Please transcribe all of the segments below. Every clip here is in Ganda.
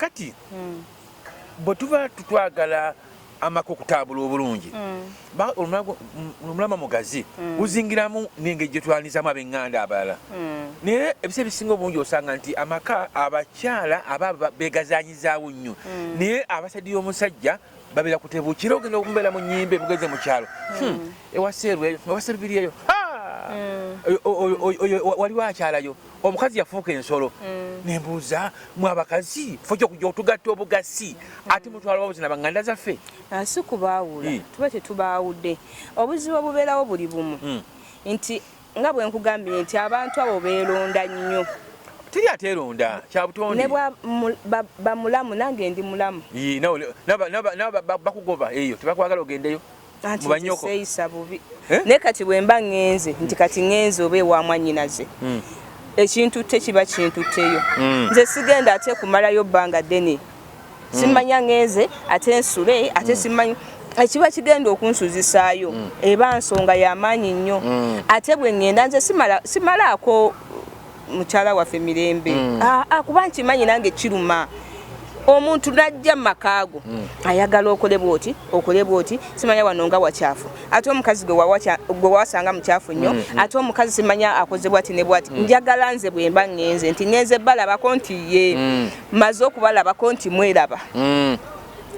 Kakati bwe tuba tutwagala amaka okutambula obulungi, omulama mugazi, guzingiramu n'engeri gye twanizamu ab'eŋŋanda abalala. Naye ebiseera ebisinga obungi osanga nti amaka abakyala aba begazanyizaawo nnyo, naye abasaddi y'omusajja babeera kutebukira, ogenda okumbeera mu nyimba emugenze mu kyalo, ewaseerwa eyo, ewaserubiri eyo, waliwo akyalayo omukazi yafuuka ensolo. Nembuuza, mwe abakazi fo kyokujja otugatta obugasi, ate mutwala wabuzina baŋŋanda zaffe? Si kubaawula, tuba tetubaawudde. Obuzibu obubeerawo buli bumu, nti nga bwe nkugambye nti abantu abo beeronda nnyo. Teri ateeronda, kyabutonde. Ne bwa bamulamu, nange ndi mulamu. Bakugoba eyo, tebakwagala ogendeyo. Anti seeyisa bubi. Eh? Naye kati bwe mba ŋŋenze nti kati ŋŋenze oba ewa mwannyinaze, ekintu tekiba kintutteyo. Nze sigenda ate kumalayo bbanga ddene. Simanya ŋŋenze ate nsule ate simanyi ekiba kigenda okunsuzisaayo. Eba nsonga y'amaanyi nnyo. Ate bwe ŋŋenda nze simalaako mukyala waffe mirembe. Ah, ah, kuba nkimanyi nange kiruma omuntu najja mumakaago ayagala okole bwoti, okole bwoti, simanya wano nga wakyafu, ate omukazi gwe wasanga mukyafu nnyo, ate omukazi simanya akoze bwati ne bwati. Njagala nze bwe mba ŋŋenze nti ŋŋenze balabako nti ye maze okubalabako nti mweraba.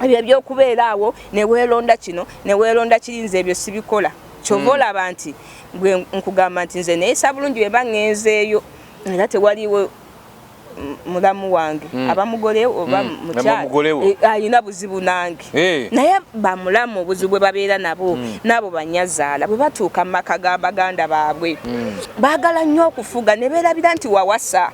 Ebyo ebyokubeera awo neweeronda kino neweeronda kiri, nze ebyo sibikola. Kyova olaba nti bwe nkugamba nti nze neeyisa bulungi bwe mba ŋŋenzeeyo, era tewaliwo mulamu wange aba mugole oba mukyala mugolewo. Alina buzibu nange. Naye bamulamu obuzibu bwe babeera nabo, n'abo banyazaala bwe batuuka mu maka ga baganda baabwe, baagala nnyo okufuga ne beerabira nti wawasa.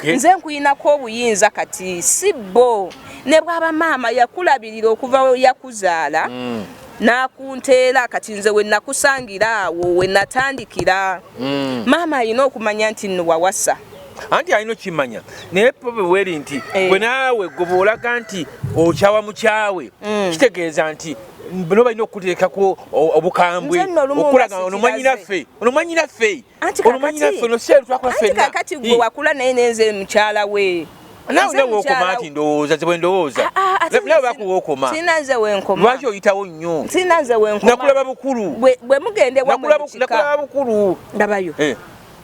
Nze nkuyinako obuyinza kati si bo. Ne bwaba maama yakulabirira okuva we yakuzaala n'akunteera, kati nze we nakusangira awo we natandikira. Maama alina okumanya nti nno wawasa. Anti alina okimanya, naye pobe weri nti gwe naawe gwe bw'olaga nti okyawa mukyawe, kitegeeza nti bano balina okuteekako obukambwe. Nze nno olumu okulaga nga ono mwanyinaffe, ono mwanyinaffe, Anti ono mwanyinaffe, ono seeru twakola anti ffenna. Kakati gwe wakula naye nenze mukyala we. Naawe Nze nawe wookoma. mukyala Nti ndowooza ze bwe ndowooza. Ah, ah, ate nawe nze bakuwookoma. Sina nze wenkoma. Lwaki oyitawo nnyo? Sina nze wenkoma. Nakulaba bukulu. Bwe mugende wammwe mu kika. Nakulaba bukulu. Ndabayo.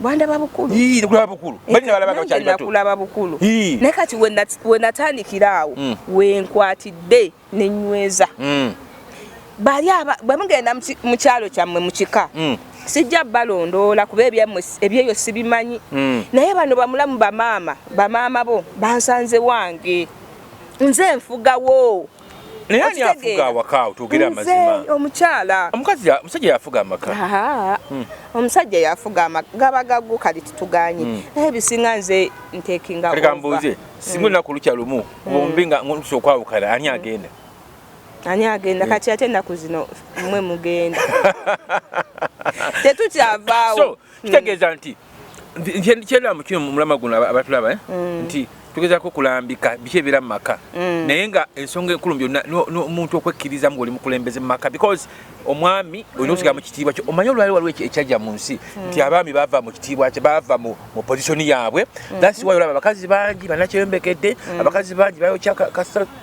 Bwandaba bukulu. Ii, nakulaba bukulu. Balina balaba Nange bakyali bato. nakulaba bukulu. Ii. Naye kati we natandikira awo, wenkwatidde nenyweza. Bali aba bwe mugenda mu kyalo kyammwe mu kika, sijja balondoola kuba ebyammwe ebyeyo sibimanyi. Naye bano bamulamu bamaama, bamaama bo bansanze wange, nze nfugawo. Naye ani afuga Okitegeera? awaka awo? Twogere Nze amazima. omukyala. Omukazi omusajja yafuga amaka. Aha. Omusajja yafuga amaka gaba gago, kali tutuganye, naye ebisinga nze ntekinga Kale over. kambuuze, singa olunaku lukya lumu bombi nga ngolusa okwawukana, ani agenda? Ani agenda? Kati ate ennaku zino mmwe mugenda, tetukyavaawo. So kitegeeza nti kyendaba mu kino mulama guno abatulaba, eh? Nti tugezaako okulambika biki ebibeera mu maka, naye nga ensonga enkulu byonna omuntu okwekkiriza nga oli mukulembeze mu maka, because omwami olina okusigala mu kitiibwa kyo. Omanyi olwali waliwo ekyajja mu nsi nti abaami bava mu kitiibwa kye, bava mu position yaabwe. That's why olaba abakazi bangi banakyeyombekedde, abakazi bangi bayokya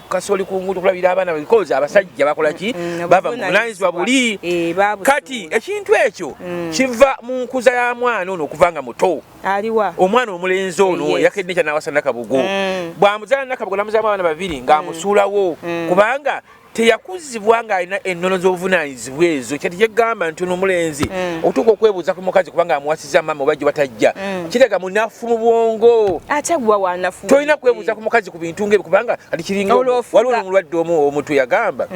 kasooli ku nguudo okulabira abaana, because abasajja bakola ki? Bava mu buvunaanyizibwa buli. Babusuula. Kati ekintu ekyo kiva mu nkuza ya mwana ono okuva nga muto. Aliwa? Omwana omulenzi ono. Yakedde kyanawasa Nakabugo. Bw'amuzaala Nakabugo, namuzaamu abaana babiri ng'amusuulawo, kubanga teyakuzibwa ng'alina ennono z'obuvunaanyizibwa ezo. Kyati kyegamba nti ono omulenzi okutuuka okwebuuza ku mukazi kubanga amuwasiza maama oba gye batajja, kiraga munafu mu bwongo. Ate gwa wanafu. Tolina kwebuuza ku mukazi ku bintu ng'ebyo, kubanga kati kiringa Olwo ofuga. waliwo n'omulwadde omu omutwe yagamba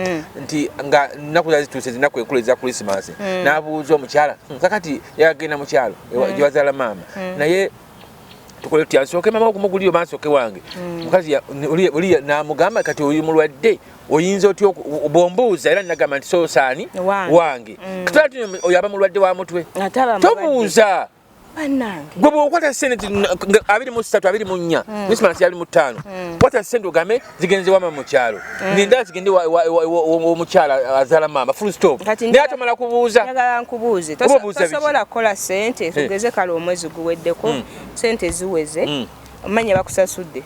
nti nga nnaku zazituuse, zinaku enkulu eza Krisimansi, n'abuuza omukyala, kakati yagenda mu kyalo gye bazaala maama, naye tukole tutya? Nsooke mama okumugulira oba nsooke wange? Mukazi oli n'amugamba, kati oli mulwadde, oyinza otya bw'ombuuza? Era nagamba nti soosaani Wange. Wange. Katwala ti oyo aba mulwadde wa mutwe. Ate aba mulwadde. Tobuuza. Bannange. Gwe bw'okwata sente ti 23, 24, Christmas 25, kwata sente ogambe zigenze wama mu kyalo, nendala zigende omukyala azaala maama, full stop. Kati naye ate omala kubuuza. Njagala nkubuuze. Oba obuuza biki? Tosobola kukola sente, tugeze kale omwezi guweddeko, sente ziweze. Omanya bakusasudde.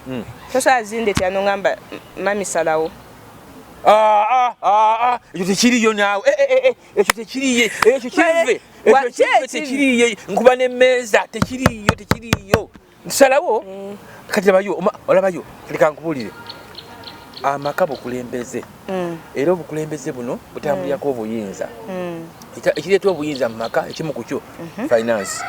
Tosobola zindetera nongamba, "Mami, salawo." Ah, ah, ah, ah, ekyo tekiriyo naawe. Ekyo tekiriyo, ekyo kive, ekyo kive, tekiriyo. Nkuba n'emmeeza, tekiriyo, tekiriyo. Nsalawo kati labayo, olabayo. Kati kankubuulire, amaka bukulembeze, era obukulembeze buno butambulirako obuyinza. Ekireeta obuyinza mu maka, ekimu ku kyo finance.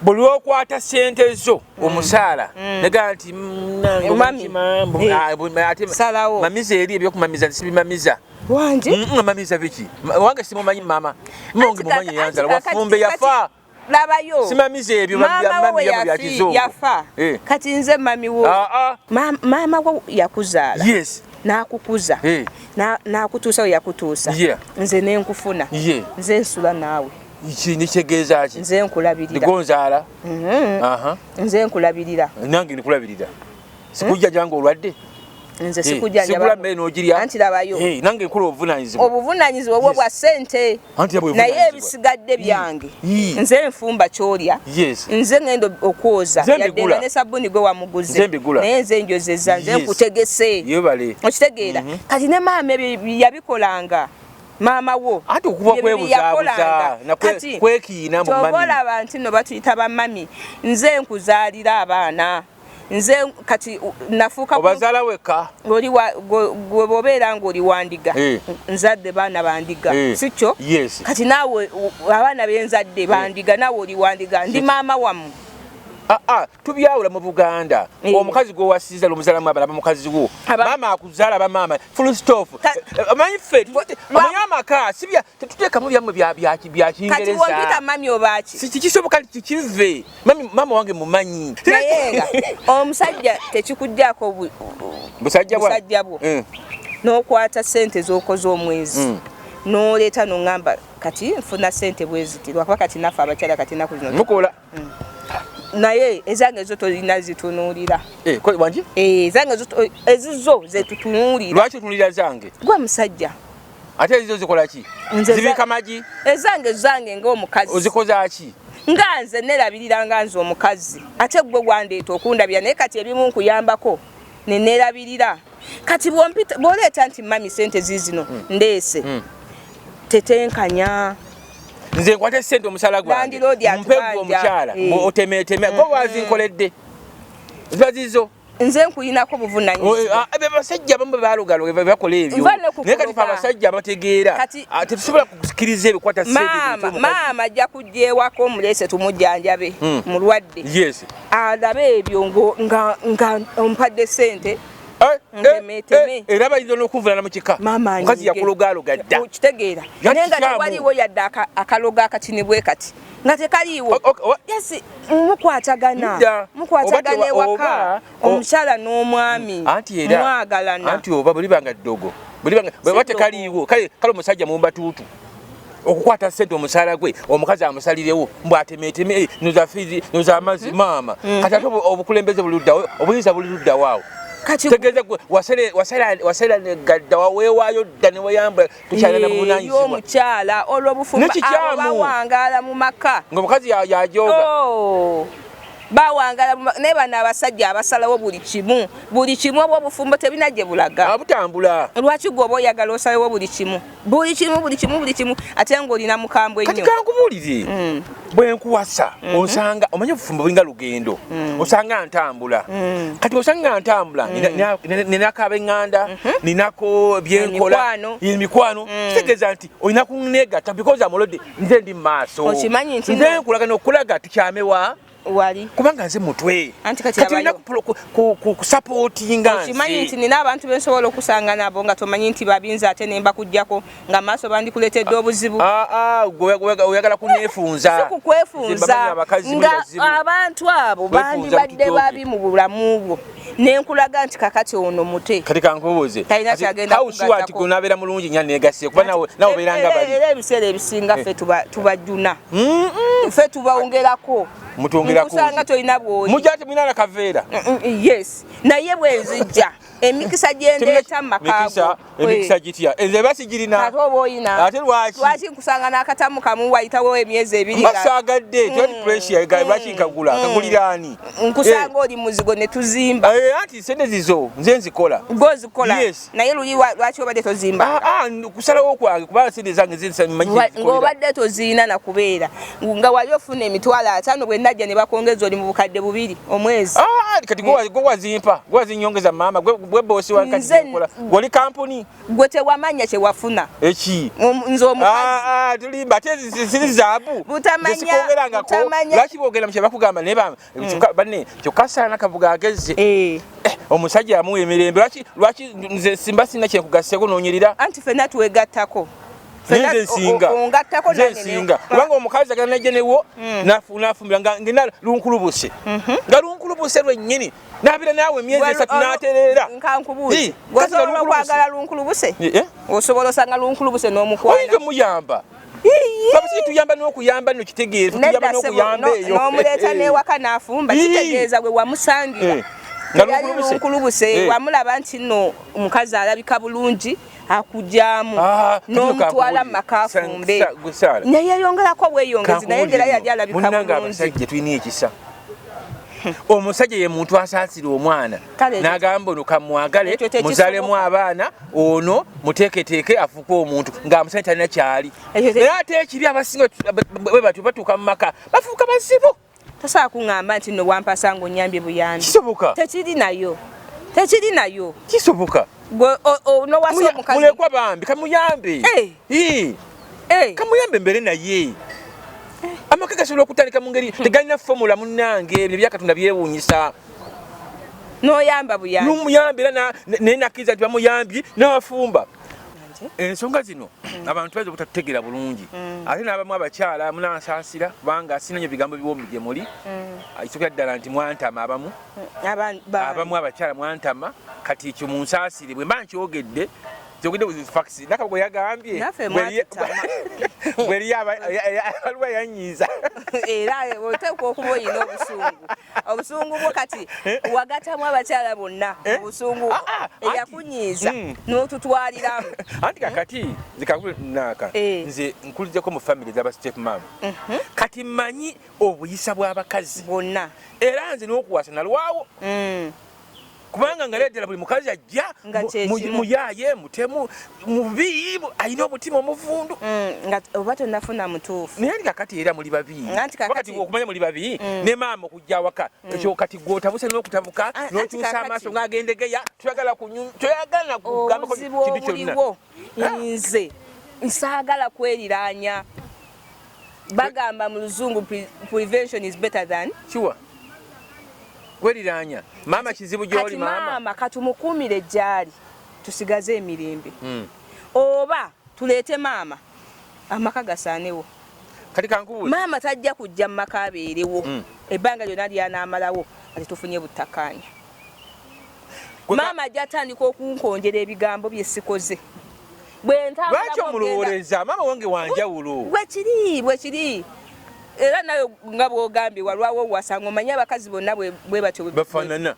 Buli lwokwata sente zo, omusaala, negaa nti, nange Mami. omutima, ah, ate Salawo. Mamiza eri ebyokumamiza sibimamiza. Wangi? Mamiza biki? Wange simumanyi, mama monge mumanyi, yanzala wafumbe yafa. Labayo. Simamiza ebyo maama we bya kizungu. Yafa. Kati nze mami wo. Ah, ah. Maama wo yakuzaala, n'akukuza, n'akutuusa we yakutuusa. Nze nenkufuna. Nze nsula naawe. Nikitegeeza ki? Nze nkulabirira. Ndigonzaala. Nze nkulabirira. Nange ndikulabirira, sikujja jange olwadde. Nze Sikujjanjaba, sikujjanjaba. Mmere n'ogirya. Anti labayo. Nange nkola obuvunanyizibwa. Obuvunanyizibwa bwo bwa ssente. Anti naye ebisigadde byange. Nze nfumba kyolya. Nze ngenda okwoza. Nze yadde mbigula. nga ne sabuni gwe wamuguze, Nze mbigula. naye nze njozeza, nze nkutegese. Yebale. Okitegeera? Kati ne maama ebyo yabikolanga, maama wo. Anti okuba Ebyo kwebuzaabuza yakolanga. na Kati kwekiina mu kyova mami. olaba nti nno batuyita bamami. Nze nkuzaalira abaana, nze kati nafuuka Obazaala wekka. Oli gwe bw'obeera ng'oli wandiga, nzadde baana bandiga. Si kyo? Yes. Kati naawe abaana benzadde bandiga, naawe oli wandiga, ndi maama wamu. Ah, ah, tubyawula mu Buganda. Omukazi gwewasiza lomuzalamu abalaba mukazi wo. Maama akuzaala, bamaama, full stop. Omanyi ffe omanyi amaka sibya, tetuteekamu byammwe bya Kati Kingereza. wompita mami obaaki? Si kisoboka kikive. Mami, mama wange mumanyi. Naye nga omusajja tekikugjaako Busajja bwa busajja bwo. N'okwata sente z'okoze omwezi, n'oleeta n'oŋŋamba, "Kati nfuna sente bweziti," lwakuba kati naffe abakyala kati ennaku zino Mukola. Naye ezange zo tolina zitunuulira. Wangi? Ezange zo ezizo zetutunuulira. Lwaki otunuulira zange? Gwe musajja. Ate ezizo zikola ki? Nze Zibika magi? Ezange zange ng'omukazi. Ozikoza ki? Nga nze nerabirira nga nze omukazi, ate gwe wandeeta okundabira, naye kati ebimu nkuyambako nenerabirira. Kati bw'oleeta nti, "Mami, sente ziizino ndeese," tetenkanya. Nze nkwate sente, omusala gwange, Landlord mpe gwe atubanja. omukyala, otemeteme gwe wazinkoledde, ziba zizo. Nze nkuyinako buvunanyizibwa. Abasajja abamu balogaloga bakola ebyo, Nva ne ku naye kati fe kuloga. abasajja abategeera, tetusobola kukkiriza ebikwata sente Maama ebintu omukazi. Maama ajja kujja ewaka, omuleese tumujjanjabe, mulwadde. Alabe ebyo nga ompadde sente. Ntemeteme. Era bayinza n'okuvulana mu kika. Maama Omukazi anyige. yakulogaloga dda. Okitegeera? Yati Naye nga kyamu. tewaliwo yadde akalogo akatini bwe kati nga tekaliiwo. Yes, mukwatagana. Nedda. Mukwatagana Oba ewaka, omukyala n'omwami Anti era mwagalana. Anti oba bulibanga ddogo, bulibanga bweba Si ddogo. tekaliiwo. Kale omusajja mumbatuutu okukwata sente, omusaala gwe, omukazi amusalirewo mbw atemeteme, noza fees, noza amazzi, maama. Kati ate obukulembeze buli luddawo? Obuyinza buli luddawo awo? Kati Tegeeza gwe wasera negadda, waweewaayo dda neweyambula, tukyalina buvunanyizibwa. Omukyala olw'obufumbo Nekikyamu. abo bawangaala mu maka. Nga omukazi yajoga. Oh, bawangaala naye bano abasajja abasalawo buli kimu, buli kimu, oba obufumbo tebina gye bulaga. Abutambula. Lwaki gwe oba oyagala osalewo buli kimu, buli kimu, buli kimu, buli kimu, ate ng'olina mukambwe Kati nnyo? kankubuulire, bwe nkuwasa osanga omanyi obufumbo bulinga lugendo, osanga ntambula. Kati osanga ntambula, ninako ab'eŋŋanda, ninako byenkola. Emikwano. Emikwano. Kitegeeza nti olina kunegatta because amolodde nze ndi mu maaso. Okimanyi nti Nze nkulaga nokulaga tukyamewa Wali. kubanga nze mutwe. Anti kati Kati olina abayo. kusupportinga Okimanyi nti nze. nina abantu bensobola okusanga nabo nga tomanyi nti babinza, ate ne mbakugjako nga maaso bandikuleetedde obuzibu. Ah, ah, gwe oyagala kuneefunza. Si kukwefunza. Nze mbamanyi abakazi muli Nga bazibu. abantu abo Kwefunza bandibadde mutujooke. babi mu bulamu bwo, nenkulaga nti kakati ono mute. Kati kankubuuze. Talina Kati kyagenda how sure nti kugattako. gunabeera mulungi nya negasse kuba nawe obeera nga bali. Era ebiseera ebisinga ffe tubajuna, ffe tubawongerako. Mutwongerako Nkusanga tolina bwoli. Mujja temulina na kaveera. Yes, naye bwenzijja emikisa gyendeeta mu maka emikisa gitya? Nze basigirina. Ate oba oyina. Ate lwaki? Lwaki nkusanga n'akatamu kamu wayitawo emyezi ebiri? Mbasaagadde tewali pressure. Lwaki nkagula? Nkagulira ani? Nkusanga oli muzigo ne tuzimba. Anti sente zizo nze nzikola. Gwe ozikola? Naye luli lwaki obadde tozimba? Kusalawo kwange, kubanga sente zange nze manyi. Ng'obadde toziina nakubeera nga wali ofuna 50,000, bwe najja ne bakwongeza oli mu 2000 omwezi. Kati gwe wazimpa, gwe wazinyongeza maama, gwe bosi wa kati nkola. Gwoli kampuni. Gwe tewamanya kye wafuna. Eki? Nze omukazi. Tulimba, ate ziri zaabu. Butamanya. Sikwongerangako. Lwaki boogera mukye bakugamba naye banne kyokka saana Kabuga agezze. Omusajja amuwa emirembe. Lwaki nze simba sina kyenkugasseko noonyerera? Anti ffenna twegattako. Nze nsinga. Ongattako. Nze nsinga, kubanga omukazi agenda najja newo nafumbira nga ngena lunkulubuse, nga lunkulubuse lwennyini, nabeera naawe emyezi 3 n'atereera. Nkankubuuze, gwosobola okwagala lunkulubuse? Osobola osanga lunkulubuse n'omukwana? Oyinza omuyamba. Babasi tuyamba n'okuyamba nno, kitegeere tuyamba n'okuyamba eyo. N'omuleeta n'ewaka n'afumba, kitegeeza gwe wamusangira nga lunkulubuse, wamulaba nti nno omukazi alabika bulungi, akujaamu n'omutwala mu maka afumbe, naye yeyongerako bweyongezi, naye ngera yali alabika bulungi. Abasajja tulina ekisa. Omusajja ye muntu asaasira omwana n'agamba, ono kamwagale, muzaalemu abaana, ono muteeketeeke afuuke omuntu, ng'amusajja talina kyali. Naye ate ekibi, abasinga bwe batyo batuuka mu maka bafuuka bazibu. Tosobola kuŋŋamba nti nno wampasa ng'onyambye buyambi. Kisoboka. Tekiri nayo, tekiri nayo. Kisoboka. Nowasa omukazi. Mulekwa bambi kamuyambe. Kamuyambe mbere naye. Amaka gasobola okutandika mu ngeri tegalina formula. Munnange, ebyo byakatonda byewuunyisa. N'oyamba buyambi. N'omuyambi era naye nakkiriza nti bamuyambye n'afumba. Ensonga zino abantu bayinza obutatutegeera bulungi, ate n'abamu abakyala munansaasira kubanga sinanya bigambo biwoomu gye muli. Ekisokera ddala nti mwantama abamu. Abamu abakyala mwantama. Kati ekyo munsaasire bwe mba nkyogedde, kyogedde with facts. Nakabugo yagambye bweriyo waliwo yanyiiza. Era oteekwa okuba oyina obusungu, obusungu bwo kati wagatamu abakyala bonna, obusungu eyakunyiiza n'otutwaliramu. Anti kakati nze nze nkuliddeko mu family z'aba step mum, kati mmanyi obuyisa bw'abakazi bwonna. Era nze n'okuwasa nalwawo, kubanga nga leetera buli mukazi ajja muyaaye, mutemu, mubi, alina omutima omuvundu. Nga oba tonafuna mutuufu. Naye nti kakati era muli babi, kati okumanya muli babi ne maama okujja awaka, ekyo kati gwotabuse n'okutabuka n'okyusa amaaso ng'agendegeya, toyagala toyagala kugambako kintu kyonna. Nze nsaagala kweriraanya. Bagamba mu Luzungu, "Prevention is better than" Kiwa kweriranya maama kizibu gyoli maama. Maama katumukuumire gyali, tusigaze emirembe, oba tuleete maama amaka gasaanewo. Kati kankubuuze. Maama tajja kujja mu maka abeerewo ebbanga lyonna lyanaamalawo ati tufunye butakkaanya. Maama ajja atandika okunkonjera ebigambo bye sikoze. Lwaki omulowooleza? Maama wange wanjawulo. Bwekiri, bwekiri. Era nawe nga bwogambye walwawo owasanga, omanye abakazi bonna bwe batyo bafaanana.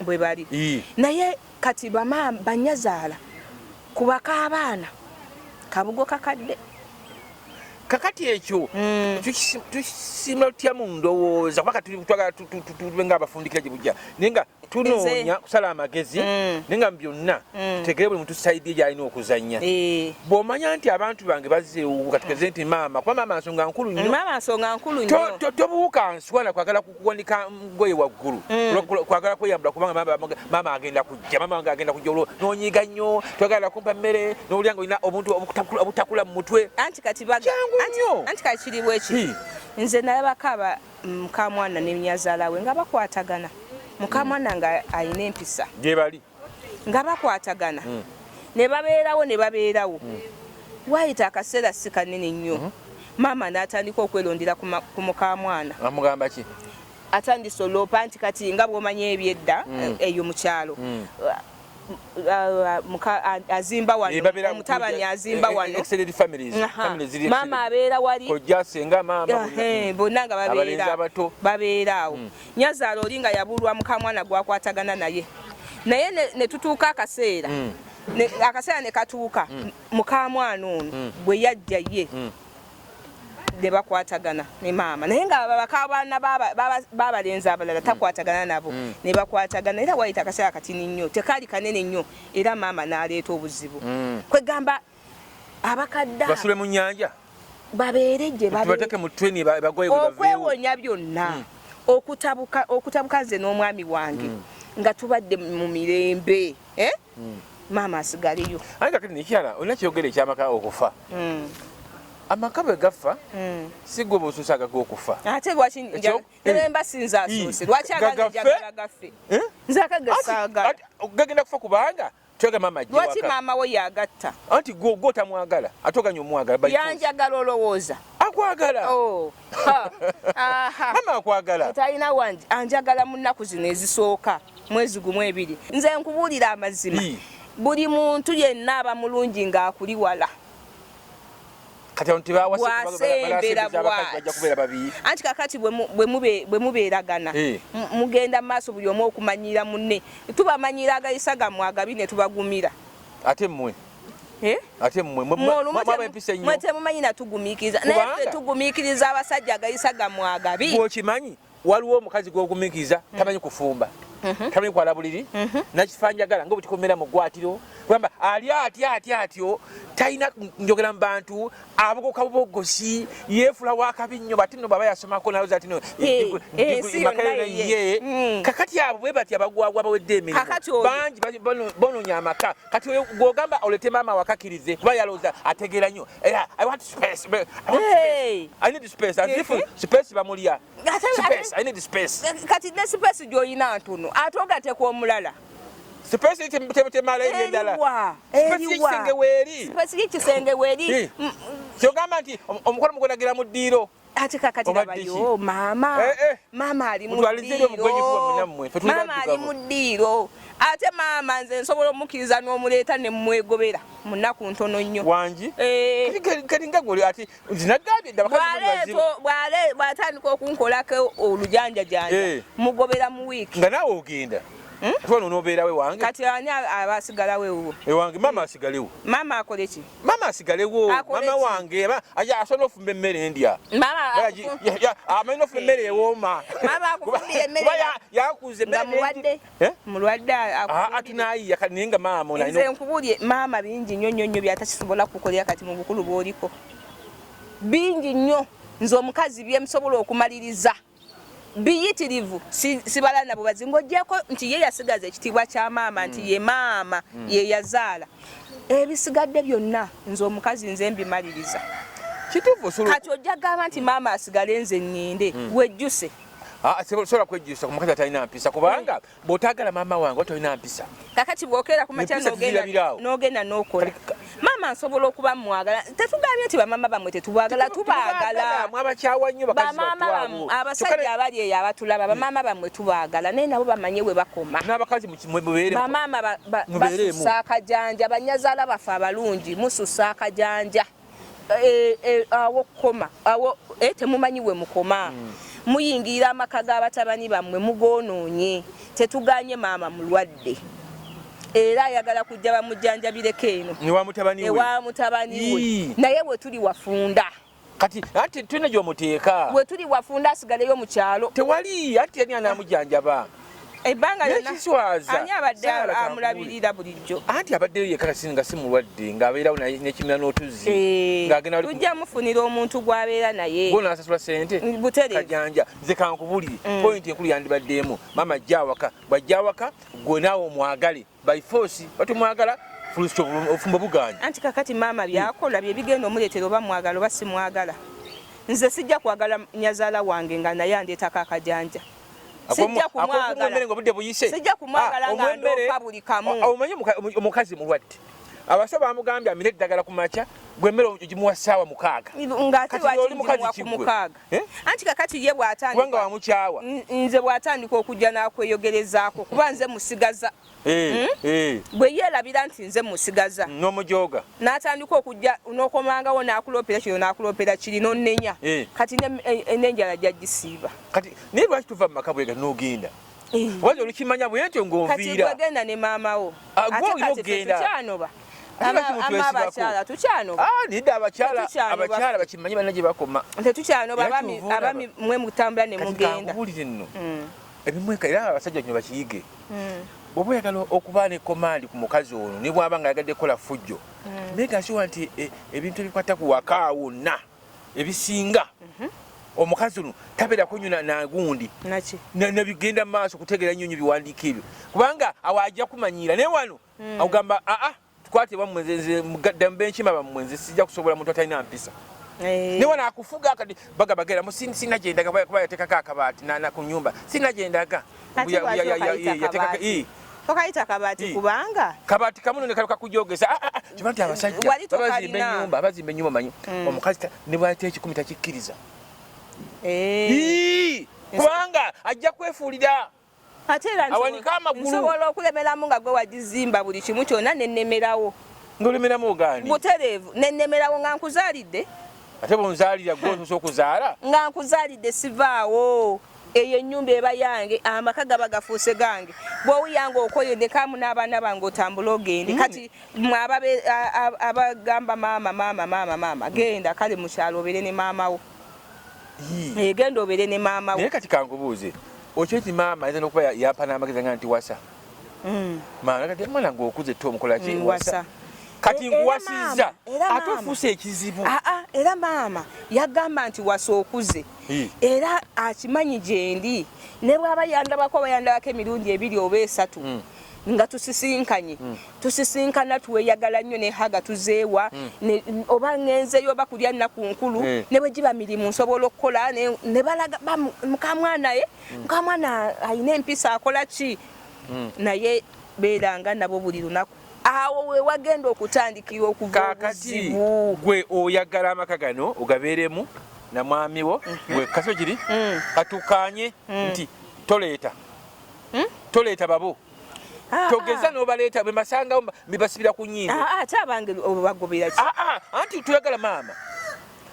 Bwe bali. Naye kati bamaama banyazaala kubaka abaana kabugo kakadde. Kakati ekyo tukisimula tutya mu ndowooza? Kuba kati twagala tube nga abafundikira gye bujja, naye nga tunoonya kusala amagezi, naye nga mu byonna tutegere buli muntu side gyalina okuzannya. Bw'omanya nti abantu bange bazzeewo, katugeze nti maama, kuba maama nsonga nkulu nnyo. Maama nsonga nkulu nnyo. Tobuuka nswana kwagala kuwanika ngoye waggulu, kwagala kweyambula kubanga maama agenda kujja, maama wange agenda kujja, olwo n'onyiiga nnyo, toyagala kumpa mmere, n'owulira nga olina obuntu obutakula mu mutwe. Anti kati baga Kyangu nnyo. Anti kati kiri bweki, nze nalabako aba mukamwana ne nyazaala we nga bakwatagana, mukamwana nga alina empisa. Gye bali. Nga bakwatagana ne babeerawo ne babeerawo. Waayita akaseera si kanene nnyo, maama n'atandika okwerondera ku mukamwana. Amugamba ki? Atandise oloopa nti kati nga bw'omanya ebyedda eyo mu kyalo. Azimba wano, omutabani azimba wano, maama abeera wali, bonna nga babeera awo. Nyazaala oli nga yabulwa mukamwana gwakwatagana naye, naye ne tutuuka akaseera, akaseera ne katuuka, mukamwana ono bwe yajja ye ne bakwatagana ne maama, naye nga bakabaana babalenzi abalala takwatagana nabo, ne bakwatagana. Era wayita akaseera katini nnyo, tekaali kanene nnyo, era maama n'aleeta obuzibu. Kwegamba abakadde basule mu nnyanja, babeere gye bateeke mu train bagwayo. Okwewonya byonna, okutabuka, okutabuka nze n'omwami wange nga tubadde mu mirembe, eh? Maama asigaleyo. Aye kakati nekyala olina kyogera ekyamaka okufa. Amaka bwe gafa, si gwe bwosuusa agag'okufa. Ate lwaki nemba sinza asuuse? Lwaki agange njagala gaffe? Nze akage saagala. Gagenda kufa kubanga twega maama ajje. Lwaki maama we yagatta? Anti gwe gwe otamwagala, ate oganya omwagala by force. Yanjagala olowooza? Akwagala. Oh, ha. Aha. Maama akwagala. Talina wange anjagala mu nnaku zino ezisooka, mwezi gumu, 2. Nze nkubuulira amazima, buli muntu yenna aba mulungi ng'akuli wala. Kati abantu tebawase. Bwasembera abakazi bajja kubeera babi. Anti kakati bwe mubeeragana, mugenda mu maaso, buli omu okumanyira munne. Tubamanyira agayisa gammwe agabi ne tubagumira. Ate mmwe? Eh? Ate mmwe mwaba empisa ennyo. Mwe temumanyi natugumiikiriza, naye ffe tugumiikiriza abasajja agayisa gammwe agabi. Bw'okimanyi, waliwo omukazi gw'ogumiikiriza tamanyi kufumba, tamanyi kwala buliri, nakifanjagala nga bwekikomera mu ggwatiro, kugamba ali atya atya atyo, talina njogera mu bantu, abogoka bubogosi, yeefula wakabi nnyo. Bati nno bwaba yasomako naloza ati no ensi yonna ye. Ye. Kakati abo bwe batya bagwagwa bawedde emirimu. Kakati oyo- Bangi bonoonya amaka. Kati oyo gw'ogamba olete maama wakakirize kuba yalowooza ategeera nnyo. Era I want space, I want space. I need space. As if space bamulya. Space, I need space. Kati ne space gy'olina ntono, ate ogateeka omulala. Space temala eri endala. Eriwa? Space Eriwa? y'ekisenge weeri. Space y'ekisenge weeri. Kyogamba nti omukono mugonagira mu ddiiro. Ate kakati Oba labayo diki? maama. Eh. Maama ali mu Mutwalize eri omugwenyi ddiiro. kuba nammwe, ffe tuli Maama ali baddugavu. mu ddiiro. Ate maama nze nsobola omukkiriza n'omuleeta ne mwegobera mu nnaku ntono nnyo. Wangi? Eh. Kati nga gwe ati zinagambye dda abakazi bali bazibu. Bw'atandika okunkolako olujanjajanja, mugobera mu wiiki. Nga naawe ogenda. Ate wano onoobeerawo ewange. Kati ani aba asigalawo ewuwo? Ewange maama asigalewo. Maama akole ki? Maama asigalewo. Akole Maama ki? wange asobola ofumba emmere endya. Maama Amanyi n'ofumba emmere ewooma. Maama akufumbira emmere Kuba yakuza nga emmere mulwadde. Eh? Mulwadde akufumbira. Atunayiya kati, naye nga maama ono Nze nkubulye, maama bingi nnyo nnyo nnyo byatakisobola kukolera kati mu bukulu bw'oliko, bingi nnyo. Nze omukazi byemusobola okumaliriza biyitirivu, sibala nabo bazi, ng'oggyeko nti ye yasigaza ekitiibwa kya maama, nti ye maama ye yazaala. Ebisigadde byonna nze omukazi nze mbimaliriza. Kituufu osobola. Kati ojja gamba nti maama asigale, nze ŋŋende, wejjuse. Ah, sobola kwejjusa ku mukazi atalina mpisa, kubanga bw'otaagala maama wange tolina mpisa. Kakati bwokeera ku makya Empisa tuzirabiraawo. n'ogenda n'okola, maama nsobola okuba mwagala. Tetugambye nti bamaama bammwe tetubaagala, tubaagala. Mwabakyawa nnyo bakazi Bamaama batwabo. bammwe, abasajja abali eyo abatulaba, bamaama bammwe tubaagala, naye nabo bamanye we bakoma. N'abakazi mubeere Bamaama mubeereemu. basusa akajanja. Banyazaala baffe abalungi, mususa akajanja. Awo koma awo, temumanyi we mukoma. Muyingirira amaka g'abatabani bammwe, mugoonoonye. Tetuganye maama mulwadde, era ayagala kujja bamujjanjabireko eno Ewa mutabani we. Ewa mutabani we. Ii. Naye we tuli wafunda. Kati anti tulina gy'omuteeka. We tuli wafunda, asigaleyo mu kyalo. Tewali, anti yani anaamujanjaba? Ebbanga lyonna Nekiswaza. ani abadde Saala amulabirira bulijjo? Anti abaddeyo yekka kasi nga si mulwadde, ng'abeerawo naye n'ekimera n'otuzzi, ng'agenda wali Tujja mufunira omuntu gw'abeera naye. Gwo n'asasula sente. Butereevu. Kajanja, nze kankubulire, point enkulu yandibaddemu maama ajja awaka. Bw'ajja awaka, gwe naawe omwagale by force, batumwagala full stop, ofumbo buganya. Anti kakati maama byakola bye bigenda omuleetera oba mwagala oba simwagala. Nze sijja kwagala nyazaala wange nga naye andeetako akajanja. Sijja kumwagala. Emmere nga obudde buyise. Sijja kumwagala Ah, nga omwemmere- ndoopa buli kamu. Ah, omanyi omukazi mulwadde. Abasawo bamugambye amire eddagala ku makya, gwe emmere ogimuwa ssaawa 6. Ng'ate lwaki ngimuwa ku 6? Eh? Anti kakati ye bw'atandika kubanga wamukyawa. Nze bw'atandika okujja n'akweyogerezaako kuba nze musigaza. Eh, hmm? eh. Bwe yeerabira nti nze musigaza. N'omujooga. N'atandika okujja n'okomangawo n'akuloopera kino n'akuloopera kiri n'onnenya. Kati n'enjala gy'agisiiba. Kati naye lwaki tuva mu maka bwega n'ogenda? Wazi olukimanya bwe ntyo ng'onviira. Kati gwegenda ne maama wo. Ah, Ate kati ffe tukyanoba. Ama abakyala tukyanoba. Ah, nedda abakyala abakyala bakimanyi banna gye bakoma. Tetukyanoba abami abami mwe mutambula ne mugenda. Kati kankubuulire nno. Ebimweka era abasajja kino bakiyige. Bw'oba oyagala okuba ne command ku mukazi ono ne bw'aba nga ayagadde kukola ffujjo. Make sure nti ebintu ebikwata ku waka wonna ebisinga omukazi ono tabeerako nnyo nagundi nabigenda mu maaso kutegeera nnyo nnyo biwandiiko ebyo kubanga awo ajja kumanyiira naye wano agamba aa tukwate wammwe nze mugadda mbenkima bammwe nze sijja kusobola muntu atalina mpisa. Naye wano akufuga kati bagabagera mu sina gyendaga kuba yateekako akabaati nana ku nyumba sina gyendaga. Tokayita kabaati kubanga kabaati kamu ne kaluka kujogeza. Ah, ah, ah. Kiba nti abasajja babazimba ennyumba abazimba ennyumba manyi omukazi ne bw'aleeta 10 takikkiriza. Kubanga ajja kwefuulira. Ate era awanika amagulu. Nsobola okulemeramu nga gwe wagizimba buli kimu kyonna nennemerawo. Ng'olemeramu ogaani? Butereevu nennemerawo nga nkuzaalidde. Ate bw'onzaalira gwe osoose okuzaala? Nga nkuzaalidde sivaawo. Eyo ennyumba eba yange, amaka gaba gafuuse gange. Bw'owuya ng'okoye ndekaamu n'abaana bange otambule ogende. Kati mwe abagamba maama maama maama maama genda kale mu kyalo obeere ne maama wo. Genda obeere ne maama wo. Naye kati kankubuuze, okimanyi nti maama ayinza n'okuba yampa n'amagezi nga nti wasa. Maama kati mwana ng'okuze to omukola ki? Wasa. Kati nkuwasizza ate ofuuse ekizibu. Era maama yagamba nti wasa okuze. Era akimanyi gyendi ne bw'aba yandabako oba yandabako emirundi 2 oba 3 nga tusisinkanye. Tusisinkana tweyagala nnyo ne haga tuzeewa oba ngenzeyo oba kulya nnaku nkulu ne bwe giba mirimu nsobola okukola ne balaga mukamwana ye mukamwana alina empisa akola ki naye beeranga nabo buli lunaku. Awo we wagenda okutandikira okuva obuzibu. Gwe oyagala amaka gano ogabeeremu na mwami wo gwe kaso kiri katukanye nti toleeta. Toleeta babo. Togeza n'obaleeta bwe masangawo mbibasibira ku nnyindo. Ate abange obagobera ki? Anti tuyagala maama.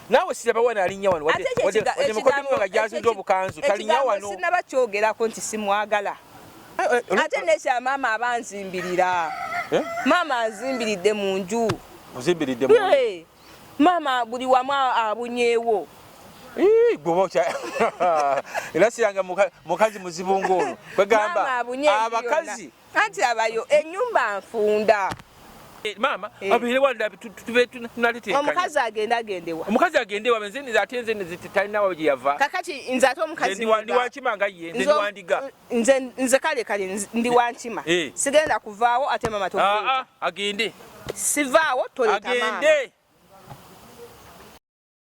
Naawe siraba wano alinnya wano. Wadde mukoddomi wange gy'azudde obukanzu talinnya wano. Sinnaba kyogerako nti simwagala. Ate nekya maama aba anzimbirira. Maama anzimbiridde mu nju. Ozimbiridde mu nju? Maama buli wamu abunyeewo. Era siranga mukazi muzibu ng'ono. Kwegamba abakazi. Anti abayo ennyumba nfunda. Maama abeere wano tube tunaleteekanya. Omukazi agenda agendewa. Omukazi agendewa nze nze ate nze nze talina wa gye yava. Kakati nze ate omukazi ndi wankima nga ye nze ndi wandiga. Nze nze kale kale ndi wankima. Sigenda kuvaawo ate maama tomuleeta. Agende. Sivaawo toleeta maama. Agende.